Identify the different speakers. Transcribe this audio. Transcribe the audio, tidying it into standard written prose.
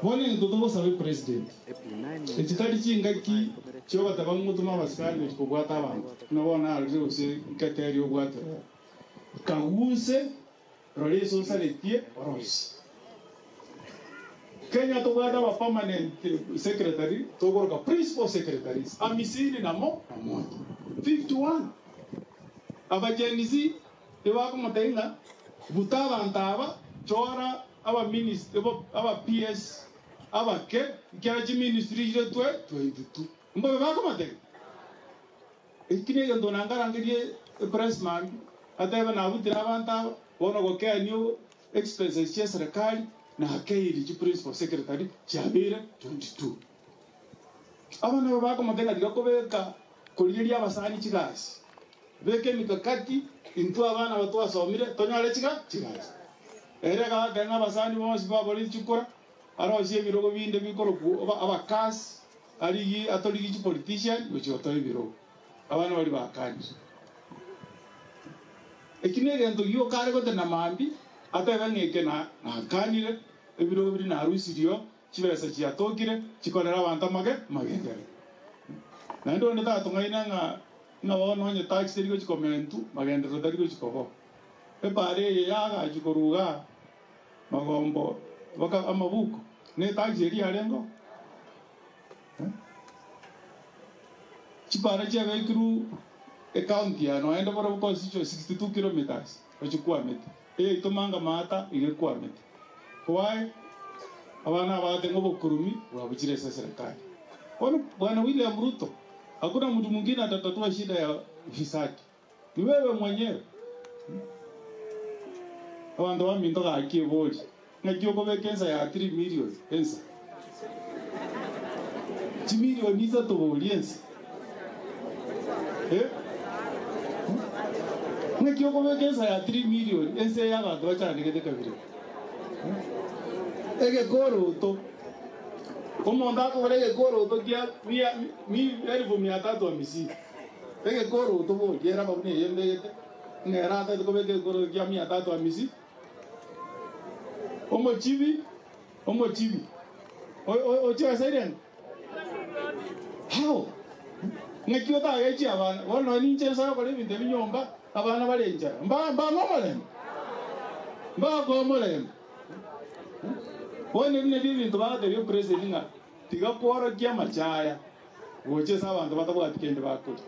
Speaker 1: Bono intwe togosaba epresident, echi tari chingaki chiogoteba ng'otome abasikari gochia kobwata abanto, buna bono narorire gose nketeri obwate rero. Kaguse rora ase osaretie orosie. Kenya tobwate aba permanent secretary tokoroka principal secretaries amisini namo namoja, 51. Aba Gen Z ebakomotebia ng'a buta abanto aba chora Abaministry, aba PS abake, ekiagera chiministry chire twe 22. Mbobe bakobatebia? Eki negento nangarangerie epress mambia, atebe nabutire abanto aba, bono gokenia expenses chia eserekari, nakeiri chi principal secretary chiabeire 22. Aba nabo bakomotebia ng'a tiga kobeka korigeria abasani chigasi, beka emikakati intwe abana aba twasomire tonyore chiga chigasi. Ere agateba ng'a abasani bonsi baborie chikura, arosie ebirogo binde bikorokwa abakasi, arigie atorigie chipolitician gochia gotoa ebirogo. Abana baria bakanire. Eki negento gioka are gotenena mambia, atebe ng'a eke nakanire, ebirogo biria narusirio, Chibesa chiatokire chikorere abanto amage magenderero. Naende onde tatong'aina ng'a ng'a bono onye tax teri gochia komentwa, magenderero tari gochia koba. Epaara eye yagachwa korwa igaa Magombo mpaka Amabuko, ne tax eria yarengeo? Eh? Chipaara chiabekirwe ecounty ya noende bore constituency 62 kilometers ochikwamete. Eyaito manga maata iga ekwamete. Why? Abana abagate ng'a obokurumi bwabuchire ase eserekari. Bono Bwana William Ruto, hakuna mtu mwingine atatatua shida ya ufisadi. Ni wewe mwenyewe. Abanto baminto gaki ebori, ng'aki okobeka ensa ya 3 million ensa? Chimilioni isato bori ensa. Eh? Ng'aki okobeka ensa ya 3 million ense eye abanto bachandegete kabere. Egekoroto. Omonto akogora egekoroto kia mia, mi, elfu mia tatu hamsini. Egekoroto bori eraba buna eye mbegete, ng'a ere atagete kobeka egekoroto kia mia tatu hamsini. Omochibi, omochibi. Ochiasaire ng'a? How? Ng'aki otagechie abana? Bono nonya ninche nsa gokora ebinto ebi nyomba, abana bare enchara. Mba mbang'e omorembe? Mbakoe omorembe? Bono ebi nabio ebinto bagatebia opresident ng'a tiga kworokia amachaya gocha ase abanto batabwati kende bakoria.